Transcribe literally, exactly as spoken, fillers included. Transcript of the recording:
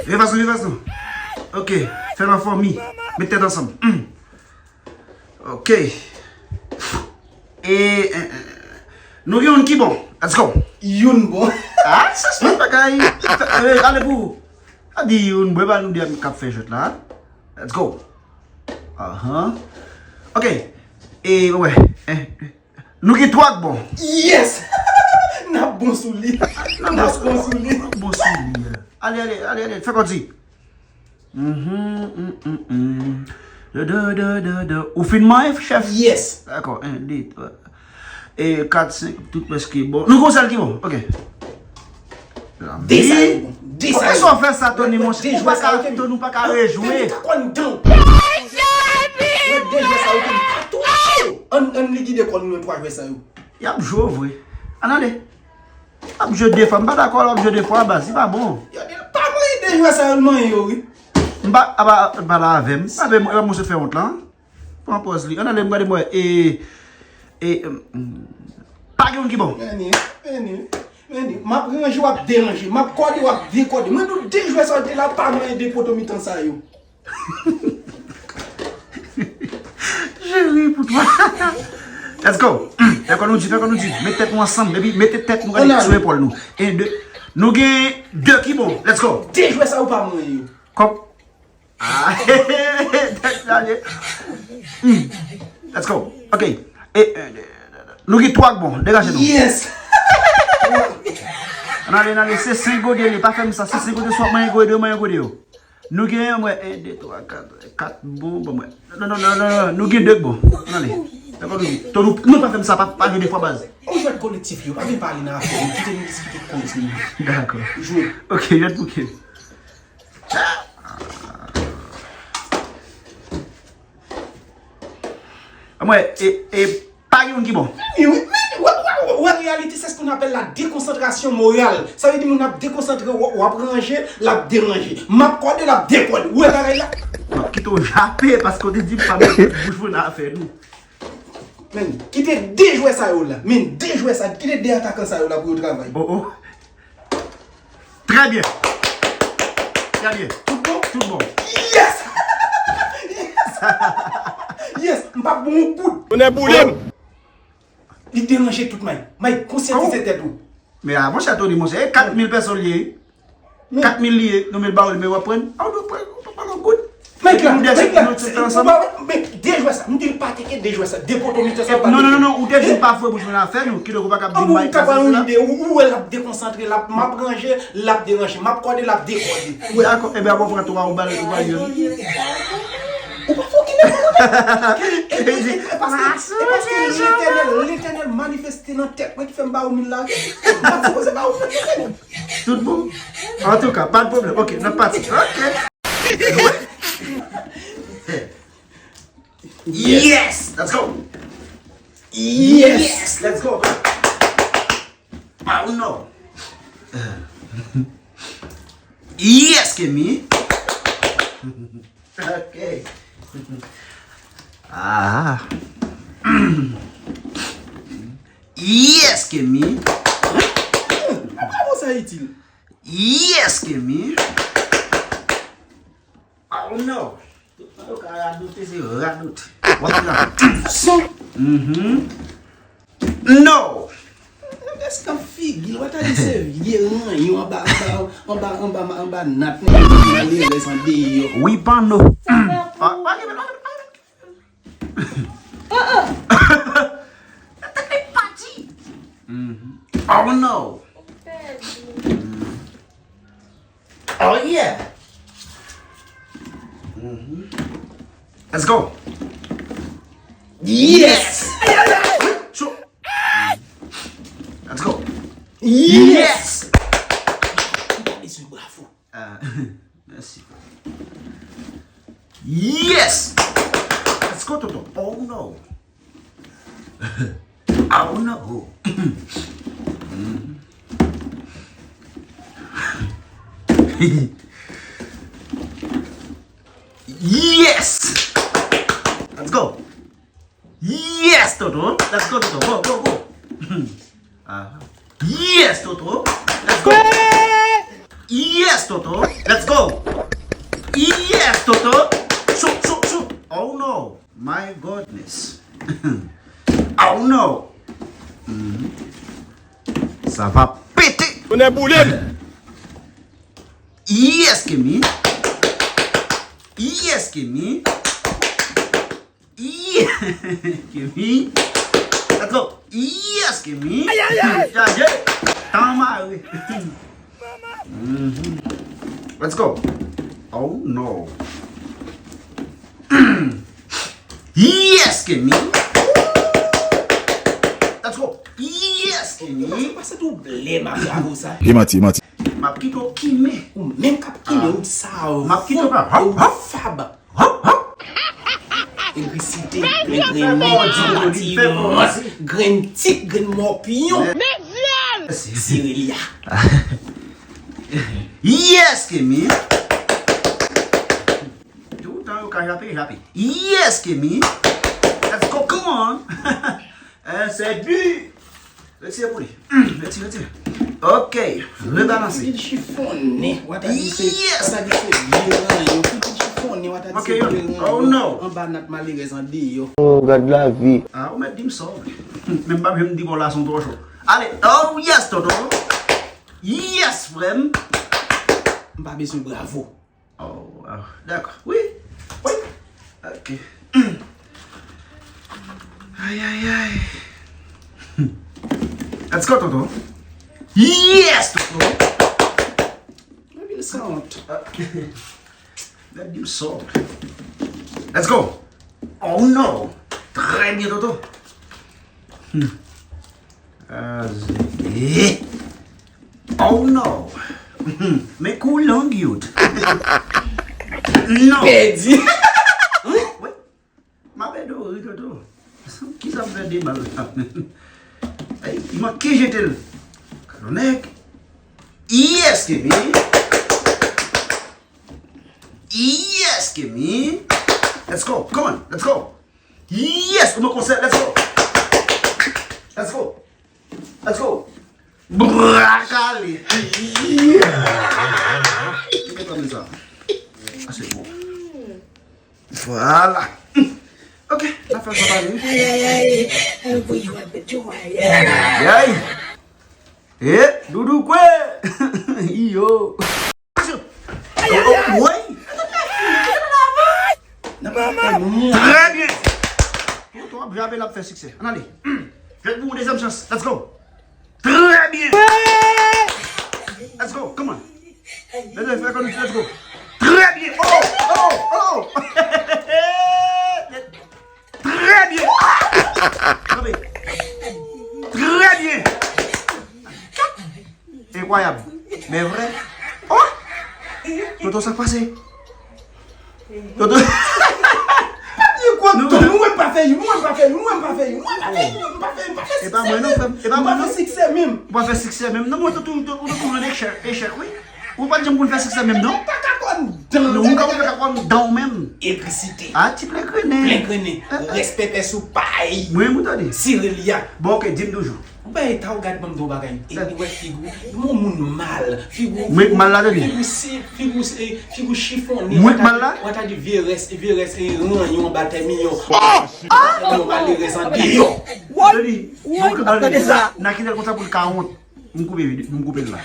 Vye fason, vye fason. Ok, fè l an fanmi. Met tèt ansanm. Hmm. Ok. E, e, e, nou gen youn ki bon. Let's go. Youn bon. Ah, se se bagay. E, ale pou ou. A di youn bon, e pa nou de k ap fè jwèt la. Let's go. Ahan. Ok. E, wè. E, nou gen twa k bon. Yes! N ap bon sou li. N ap bon sou li. N ap bon sou li. Ale, ale, ale, ale. Fè kò di. Mhm, mm, mm, mm. Da, da, da, da, da. Ou fin manyen, chèf? Yes. Dakò, en, de, twa. E kat, senk, tout prèske bon. Nou gon sèl ki bon. Ok. De sa yo bon. De sa yo. Poukisa w fè sa, Tony, monchè? Ou pa ka, Tony, ou pa ka rejwe. Tony, pa konn dan. Mwen de jwè sa yo, Tony, pa touche yo. Ann, ann likide kò nou, twa jwè sa yo. Y ap jwe vre. Ann ale. L ap jwe de fwa. M pa dakò l ap jwe de fwa, baz. Li pa bon. Yo di l pa manyen de jwè sa yo, l manyen yo, wi. M pa, apa, pa la avè m. Pa vle, e pa mwen sot fè wont lan. Pran pòz li. Ann ale, m gade m wè. E, e, mm, pa gen youn ki bon. Vini, vini, vini. M ap ranje, w ap deranje. M ap kòde, w ap dekòde. Mwen di w de jwè sa yo te la, pa manyen de poto mitan sa yo. Je ris pour toi. Let's go. Fè kò nou di, fè kò nou di. Met tèt nou ansanm, baby. Mete tèt nou gade sou epòl nou. En, de. Nou gen de ki bon. Let's go. De jwè sa yo pa manyen yo. Kòb. Ah. Tèt chaje. Hmm. Let's go. Ok. E, e, nou gen twa k bon. Degaje nou. Yes. Ann ale, ann ale. Se senk gode li. Pa fè m sa. Se senk gode, swa manyen gode, manyen gode yo. Nou gen, mwen, en, de, twa, kat, kat bon, bon, mwen. Non, non, non, non, non, nou gen de k bon. Ann ale. Dakò, nou, nou, nou pa fè m sa, pa, pa gen de fwa, baz. On jwèt kolektif, yo, pa vin pale nan afè nou, kite nou diskite koze nou. Dakò. Jwe. Ok, jwèt bouke. Mwen, e, e, pa gen youn ki bon. Wi, wi, men, wè, wè, wè, wè reyalite, c'est ce qu'on appelle la déconcentration morale. Sa vle di moun ap dekonsantre, w, w ap ranje, l ap deranje. M ap kòde, l ap dekòde. Ou wè bagay la? M ap kite w jape, paske w te di m pa met bouch mwen nan afè nou. Men, kite de jwè sa yo la. Men, de jwè sa, kite de atakan sa yo la pou yo travay. Oh, oh. Très bien. Très bien. Tout bon? Tout bon. Yes! Yes! Yes! M p ap bon yon kout. Tonnè boule m. Li deranje tout, Mike. Mike, konsyantize tèt ou. Men a, monchè Tony, monchè, e kat mil pèsòn li ye. Kat mil li ye, nou met ba ou li, men w ap pran. A, ou dwe pran, ou pa pran yon goud. Mike la, Mike la, se, ou pa, men, de jwè sa, m di l pa teke de jwè sa, de poto mitan sa, pa teke. Non, non, non, non, ou te di m pa foure bouch mwen nan afè nou, kidonk ou pa kab di m Mike sa, se sa. Ou wè l ap dekonsantre, l ap, m ap ranje, l ap deranje, m ap kòde, l ap dekòde. Dakò, ebyen, apre w pran twa, ou ba l, ou ba l yon. Ou pa fè okenn efò, non. E, e, e, e, e, paske, e paske Letènèl, Letènèl manifeste nan tèt mwen ki fè m ba ou mil la. M pa t sipoze ba ou mil la. Tout bon? Antouka, pa de pwoblèm. Ok, n ap pati. Ok. Yes! Let's go! Yes! Let's go! Oh no! Yes, Kemi! Ok. Ah. Yes, Kemi. Bravo, sa itil. Yes, Kemi. Oh no. Tout sa yo ka radote, se radote. W ap radote. Son. Mhm. No. Eskanp figi l, w ta di se vye ranyon anba, anba, anba, anba, anba nat, nan lerès andeyò. Wi, panno. Ah, pa gen, pa gen. Tèt li pati. Mhm. Oh no. Oh yeah. Mhm. Let's go. Yes. Cho. Let's go. Yes. Bravo. Ah, mèsi. Yes. Let's go, Toto. Oh no. Oh no. Yes. Let's go. Yes, Toto. Let's go, Toto. Go, go, go. Ah. Yes, Toto. Let's go. Yes, Toto. Let's go. Yes, Toto. Shoot, shoot, shoot. Oh no. My goodness. Oh no. Mhm. Sa va pete. Tonnè boule m. Yes, Kemi. Yes, Kemi. Yeah! Kemi. Let's go. Yes, Kemi. Ay, ay, ay. Chaje. Tan mare. Mhm. Let's go. Oh no. Yes, Kemi. Let's go. Yes, Kemi. Pase tou blè ma bravo sa. E manti, e manti. M ap kite w kime. Ou menm k ap kime, ou sav. M ap kite w fè hop, hop, fab. Hop, hop. Egrisite, grenn mòdi, mòdi, grenn tik, grenn mòpyon. Sirelya. Yes, Kemi. Toutan yo ka jape, jape. Yes, Kemi. Let's go, come on. Eh, c'est du. Retire pou li. Retire, retire. Ok. Rebalanse. Pitit chifonnen. Wa ta di se, yes, wa ta di se vye ranyon. Pitit chifonnen, wa ta di se vye ranyon. Oh no. Anba nat malerèz andeyò. Oh, gad lavi. Ah, ou mèt di m sa w vle. Menm pa menm di bò la son twò cho. Ale. Oh yes, Toto. Yes, frè m. M pa bezwen bravo. Oh, ah, dakò. Wi. Wi. Ok. Ay, ay, ay. Let's go, Toto. Yes, Toto. Mwen vin sanwont. Ok. Gad di m sòt. Let's go. Oh no. Très bien, Toto. Hmm. Ah, zé. Oh no. Men kou long, youth. Non. Pèdi. Wi. M ap ede w ri, Toto. Kisa m fè de mal la? Ay, li manke jete l. Kalonèg. Yes, Kemi. Yes, Kemi. Let's go. Come on. Let's go. Yes, ou nan konsè. Let's go. Let's go. Let's go. Bra kale. Kite pa mwen sa. Ah, c'est bon. Voilà. Ok, n ap fè sa pale. Ay, ay, ay. Ay, ay. Eh, doudou kwe. Iyo. Aksyon. Ay, ay, ay. Woy. Très bien. Tonton ap jape, l ap fè siksè. Ann ale. Fèt pou yon dezyèm chans. Let's go. Très bien. Let's go. Come on. Let's go. Let's go. Très bien. Oh, oh, oh. Très bien. Kanpe. Très bien. Enkwayab. Men vre. Oh! Toto, sa k pase? Toto. Di kwa, Toto, mwen pa fè youn, mwen pa fè youn, mwen pa fè youn, mwen pa fè youn, mwen pa fè youn, mwen pa fè siksè menm. E pa mwen non, frè m. E pa mwen non. Mwen pa fè siksè menm. Mwen pa fè siksè menm. Non, mwen te toujou, te toujou nan echèk, echèk, wi. Ou pa t janm konn fè siksè menm, non? Ou pa ka konn dan. Non, ou ka konn fè ka konn dan ou menm. Egrisite. Ah, ti plen grennen. Plen grennen. Eh, eh. Respè pès ou pay. Mwen, ou tande? Sirelya. Bon, ok, di m toujou. Ou bay eta, ou gad ban m di w bagay. E, ou wè figi w, yon moun mal. Figi w, mwen k mal la, tande. Figi w si, figi w si, figi w chifonnen. Mwen k mal la? Ou ta di vye rès, vye rès, e, ranyon anba tè miyo. Oh! Anba tè miyo, malerèz andeyò. Tande, tande sa. Nan kite l konsa pou l ka wont. M koupe vide, m koupe l la.